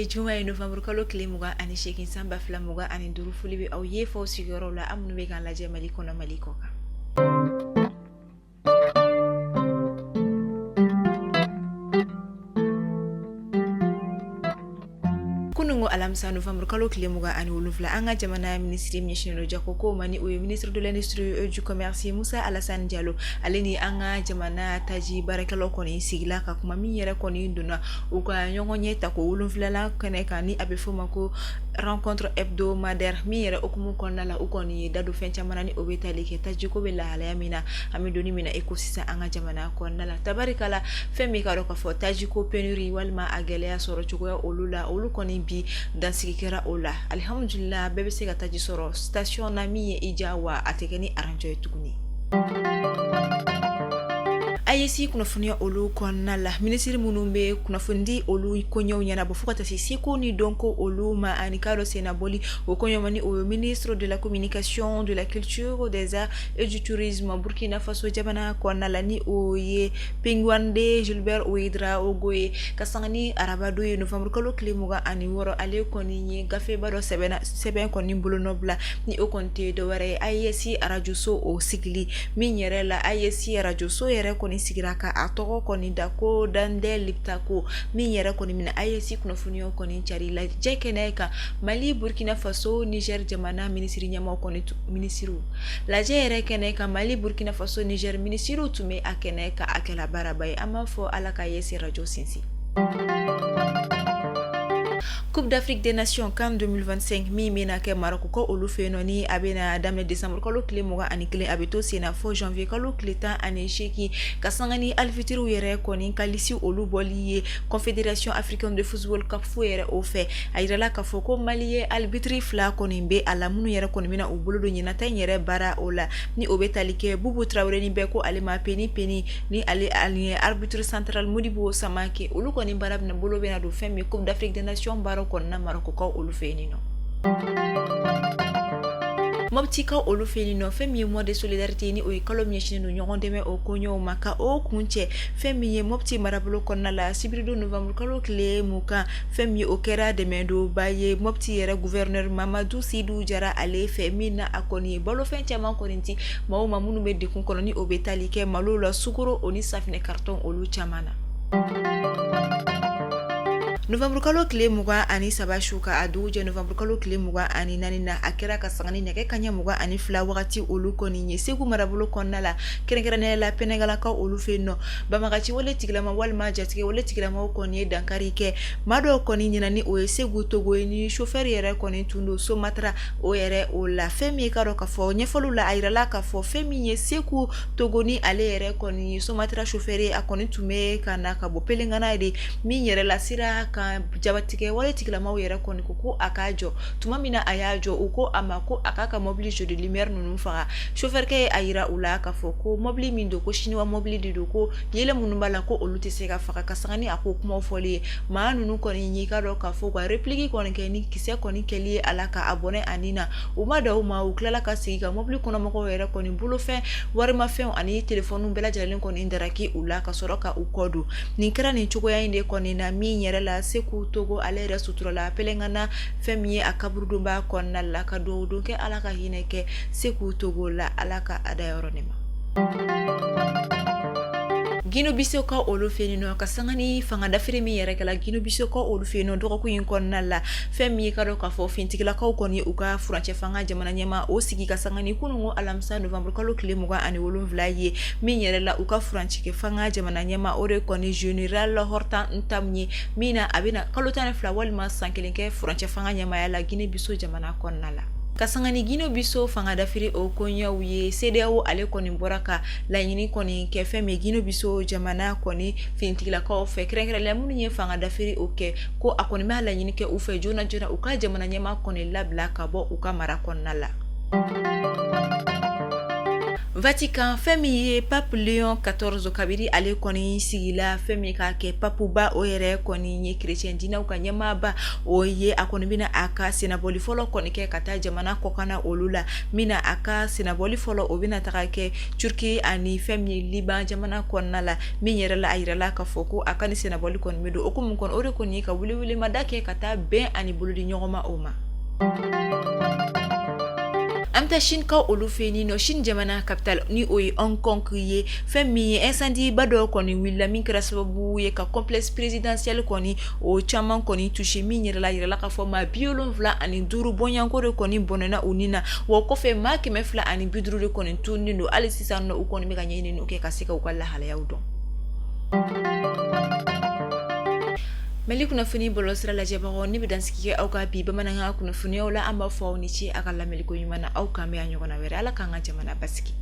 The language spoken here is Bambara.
Bi ye juma ye, novembre kalo tile 28 san 2025. Foli bɛ aw ye f'aw sigiyɔrɔw la, aw minnu bɛ k'an lajɛ Mali kɔnɔ, Mali kɔ kan. Kununko alamisa novembre kalo tile 27, an ka jamana minisiri min ɲɛsinnen don jago ko ma, ni o ye ministre de l'industrie et du commerce Musa Alasani Jalo, ale ni an ka jamana taji baarakɛlaw kɔni sigila ka kuma min yɛrɛ kɔni donna u ka ɲɔgɔnye tako 7nan kɛnɛ kan, ni a bɛ f'o ma ko rencontre hebdomadaire, min yɛrɛ hukumu kɔnɔna la, u kɔni ye da don fɛn caman na, ni o bɛ tali kɛ tajiko bɛ lahalaya min na an bɛ don min na i ko sisan an ka jamana kɔnɔna la. Tabarikala, fɛn min ka dɔn k'a fɔ tajiko pénurie walima a gɛlɛya sɔrɔ cogoya olu la, olu kɔni bi dansigi kɛra o la. Alihamudulila, bɛɛ bɛ se ka taji sɔrɔ station na min ye i diya, wa a tɛ kɛ ni aranjɔ ye tuguni. AES kunnafoniya olu kɔnɔna la, minisiri minnu bɛ kunnafonidi olu koɲɛw ɲɛnabɔ fo ka taa se seko ni dɔnko olu ma ani k'a dɔn sennabɔli o koɲɛw ma, ni o ye ministre de la communication, de la culture, des arts et du tourisme Burkina Faso jamana kɔnɔna la, ni o ye Pingdwendé Gilbert Ouédraogo ye, ka sanga ni arabadon ye novembre kalo tile 26, ale kɔni ye gafeba dɔ sɛbɛn kɔni bolonɔ bila, ni o kɔni tɛ dɔwɛrɛ ye AES arajoso o sigili min yɛrɛ la. AES arajoso yɛrɛ kɔni sigira ka a tɔgɔ kɔni da ko Dandɛ Liptako, min yɛrɛ kɔni bɛna AES kunnafoniyaw kɔni cari lajɛ kɛnɛ kan. Mali, Burkina Faso, Niger jamana minisiri ɲɛmaaw kɔni minisiriw lajɛ yɛrɛ kɛnɛ kan, Mali, Burkina Faso, Niger minisiriw tun bɛ a kɛnɛ kan. A kɛla baaraba ye. An b'a fɔ Ala ka AES arajo sinsin. Coupe d'Afrique des Nations CAN 2025 min bɛna kɛ Marɔkukaw olu fɛ yen nɔ, ni a bɛna daminɛ décembre kalo tile 21, a bɛ to sen na fo janvier kalo tile 18, ka sanga ni arbitres yɛrɛ kɔni ka liste olu bɔli ye Confédération africaine de football CAF yɛrɛ o fɛ. A yirala k'a fɔ ko Mali ye arbitre fila kɔni bɛ a la, minnu yɛrɛ kɔni bɛna u bolo don ɲinata in yɛrɛ baara o la, ni o bɛ tali kɛ Bubu Tarawele, ni bɛɛ ko ale ma Peni Peni, ni ale ani arbitre central Modibo Samake. Olu kɔni baara bɛna bolo bɛna don fɛn min Coupe d'Afrique des Nations baara kɔnɔna Marɔkukaw olu fɛ yen nɔ. Mɔptikaw olu fɛ yen nɔ, fɛn min ye mois de solidarité, ni o ye kalo min ɲɛsinnen don ɲɔgɔn dɛmɛ o koɲɛw ma, ka o kuncɛ fɛn min ye Mɔpti marabolo kɔnɔna la sibiridon novembre kalo tile 20, fɛn min ye o kɛra dɛmɛdonba ye Mɔpti yɛrɛ gouverneur Mamadu Sidu Jara ale fɛ, min na a kɔni ye balofɛn caman kɔni di maaw ma minnu bɛ degun kɔnɔ, ni o bɛ tali kɛ malo la, sukaro o ni safinɛ carton olu caman na. Novembre kalo tile 23 su ka a dugu jɛ novembre kalo tile 24 na, a kɛra ka sanga ni nɛgɛ kaɲɛ 22 wagati olu kɔni ye Segu marabolo kɔnɔna la, kɛrɛnkɛrɛnnenya la Pɛnɛgalakaw olu fɛ yen nɔ, banbagaci wale tigilama walima jatigɛ wale tigilamaw kɔni ye dankari kɛ maa dɔw kɔni ɲɛna, ni o ye Segu Togo ye, ni chauffeur yɛrɛ kɔni tun don Somatra o yɛrɛ o la. Fɛn min ye ka dɔn k'a fɔ ɲɛfɔliw la, a yirala k'a fɔ fɛn min ye Segu Togo, ni ale yɛrɛ kɔni ye Somatra chauffeur ye, a kɔni tun bɛ ka na ka bɔ Pelengana de, min yɛrɛ la sira kan jatigɛ wale tigilamaw yɛrɛ kɔni ko ko a k'a jɔ. Tuma min na a y'a jɔ, u ko a ma ko a k'a ka mobili jeu de lumière ninnu faga. Chauffeur kɛ ye a yira u la k'a fɔ ko mobili min don, ko chinois mobili de don, ko yeelen minnu b'a la ko olu tɛ se ka faga. Ka sanga ni a ko kumaw fɔli ye, maa ninnu kɔni y'i ka dɔn k'a fɔ ka réplique kɔni kɛ ni kisɛ kɔni kɛli ye a la ka a bɔnɛ a ni na. U ma dan o ma, u tilala ka segin ka mobili kɔnɔmɔgɔw yɛrɛ kɔni bolofɛn, warimafɛnw ani telefɔniw bɛɛ lajɛlen kɔni daraki u la ka sɔrɔ ka u kɔ don. Nin kɛra nin cogoya in de kɔni na, min yɛrɛ la Segu Togo ale yɛrɛ suturala Pelengana, fɛn min ye a kaburudonba kɔnɔna la, ka dugawu don kɛ Ala ka hinɛ kɛ Segu Togo la, Ala ka a dayɔrɔ nɛɛma. Guinée Bissau ka olu fɛ yen nɔ, ka sanga ni fanga dafiri min yɛrɛ kɛla Guinée Bissau ka olu fɛ yen nɔ dɔgɔkun in kɔnɔna la, fɛn min ye ka dɔn k'a fɔ finitigilakaw kɔni u ka furancɛ fanga jamana ɲɛmaa o sigi ka sanga ni kununko alamisa novembre kalo tile 27 ye, min yɛrɛ la u ka furancɛ fanga jamana ɲɛmaa o de kɔni général Horta N'Tam ye, min na a bɛna kalo 12 walima san kelen kɛ furancɛ fanga ɲɛmaaya la Guinée Bissau jamana kɔnɔna la. Ka sanga ni Guinée Bissau fanga dafiri o koɲɛw ye, CEDEAO ale kɔni bɔra ka laɲini kɔni kɛ fɛn min Guinée Bissau jamana kɔni finitigilakaw fɛ, kɛrɛnkɛrɛnnenya minnu ye fanga dafiri o kɛ, ko a kɔni b'a laɲini kɛ u fɛ joona joona u ka jamana ɲɛmaa kɔni labila ka bɔ u ka mara kɔnɔna la. Vatican, fɛn min ye Pape Léon 14, kabiri ale kɔni sigila fɛn min ka kɛ papuba, o yɛrɛ kɔni ye chrétien diinɛw ka ɲɛmaaba, o ye a kɔni bɛna a ka sennabɔli fɔlɔ kɔni kɛ ka taa jamana kɔkanna olu la. Min na a ka sennabɔli fɔlɔ, o bɛna taga kɛ Turquie ani fɛn min ye Liban jamana kɔnɔna la. Min yɛrɛ la, a yirala k'a fɔ ko a ka nin sennabɔli kɔni bɛ don o hukumu kɔnɔ, o de kɔni ye ka welewelemada kɛ ka taa bɛn ani bolodi ɲɔgɔn ma o ma. An bɛ taa Sinikaw olu fɛ yen nɔ. Chine jamana capitale, ni o ye Hong Kong ye, fɛn min ye incendie ba dɔ kɔni wulila, min kɛra sababu ye ka complexe présidentiel kɔni o caman kɔni touché. Min yɛrɛ la, yirala k'a fɔ maa 75 bɔɲɔgɔnko de kɔni bɔnɛna u ni na. Wa kɔfɛ, maa 250 de kɔni tununnen don hali sisan nɔ. U kɔni bɛ ka ɲɛɲini kɛ ka se ka u ka lahalayaw dɔn. Mali kunnafoni bɔlɔlɔsira lajɛbagaw, ne bɛ dansigi kɛ aw ka bi bamanankan kunnafoniyaw la. An b'a fɔ aw ni ce a ka lamɛnliko ɲuman na. Aw k'an bɛn a ɲɔgɔnna wɛrɛ. Ala k'an ka jamana basigi.